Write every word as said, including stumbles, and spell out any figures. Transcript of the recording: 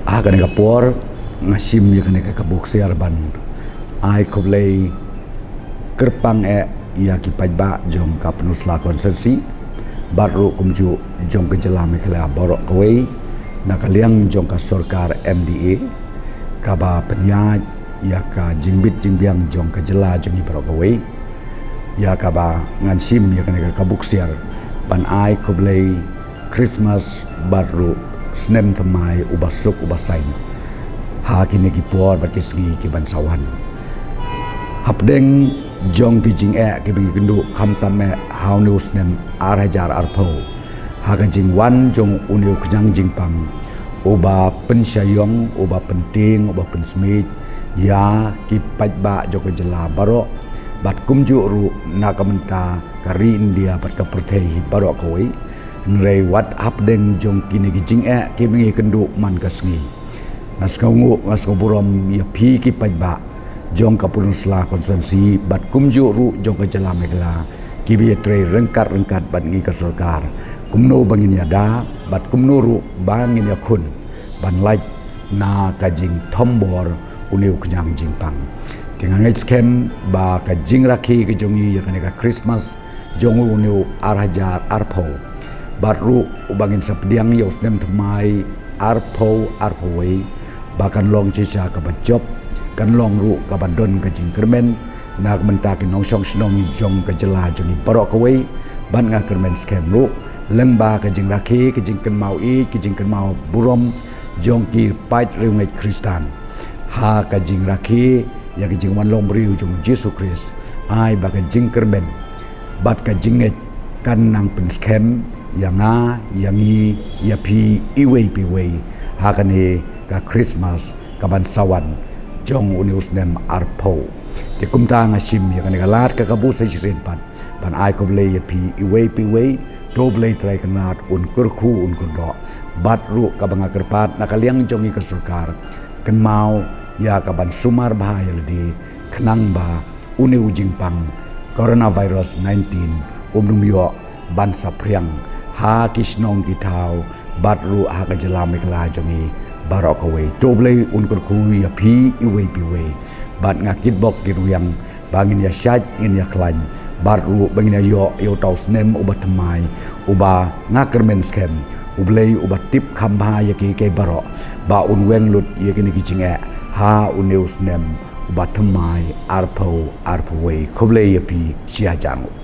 Ha kane ka por nga shim ïa kane ka kabu ksiar ban ai khublei kyrpang eh ïa ki paidbah jong ka Pynursla Constituency bad ruh kumjuh jong ka jylla Meghalaya baroh kawei na ka liang jong ka sorkar M D A kaba pynïaid ïa ka jingbit jingbiang jong ka jylla jong ngi baroh kawei. Ïa kaba ngan shim ïa kane ka kabu ksiar ban ai khublei Christmas bad ruh snem thymmai uba suk uba saiñ ha kine ki por bad ki sngi ki ban sa wan. Hapdeng jong ki jingeh kiba ngi kynduh khamtam eh ha une u snem ar hajar arphew ha ka jingwan jong une u khñiang jingpang uba pynshaiong, uba pyntieng, uba pynsmiej ïa ki paidbah jong ka jylla baroh bad kumjuh ruh na ka bynta ka ri India bad ka pyrthei hi baroh kawei. Hynrei wat hapdeng jong kine ki jingeh kiba ngi kynduh man ka sngi, nga sngewnguh, nga sngewburom ïa phi ki paidbah jong ka Pynursla Constituency bad kumjuh ruh jong ka jylla Meghalaya kiba ïatrei ryngkat ryngkat bad ngi ka sorkar kumno ba ngin ïada bad kumno ruh ba ngin ïakhun ban lait na ka jingthombor une u khñiang jingpang. Te nga ngeit skhem ba ka jingrakhe ka jong ngi ïa kane ka Christmas jong une u ar hajar arphew bad ruh uba ngin sa pdiang ïa u snem thymmai arphew arphew wei ba kan long shisha kaba jop, kan long ruh kaba don ka jingkyrmen na ka bynta ki nongshong shnong jong ka jylla jong ngi baroh kawei. Bad nga kyrmen skhem ruh lyngba ka jingrakhe, ka jingkynmaw ïeit, ka jingkynmaw burom jong ki paid riewngeit Khristan ha ka jingrakhe ïa ka jingwan long briew jong u Jisu Khrist, ai ba ka jingkyrmen bad ka jingngeit kan nang pynskhem ïa nga, ïa ngi, ïa phi iwei pa iwei ha kane ka Christmas kaban sa wan jong une u snem arphew. Te kumta nga shim ïa kane ka lad ka kabu sa shisien pat ban ai khublei ïa phi iwei pa iwei. To U Blei Trai Kynrad un kyrkhu un kyrdoh bad ruh kaba nga kyrpad na ka liang jong ngi ka sorkar, kynmaw ïa kaban sumar bha ïa lade khnang ba une u jingpang coronavirus nineteen um dum ïoh ban saphriang ha ki shnong ki thaw bad ruh ha ka jylla Meghalaya jong ngi baroh kawei. To U Blei un kyrkhu ïa phi iwei pa iwei bad nga kitbok kitrwiang ba ngin ïa shait, ngin ïa khlaiñ bad ruh ba ngin ïa ïoh ïa uta u snem uba thymmai uba nga kyrmen skhem U Blei uba tip kham bha ïa kiei kiei baroh ba un weng lut ïa kine ki jingeh ha une u snem uba thymmai arphew arphew wei. Khublei ïa phi shi hajar nguh.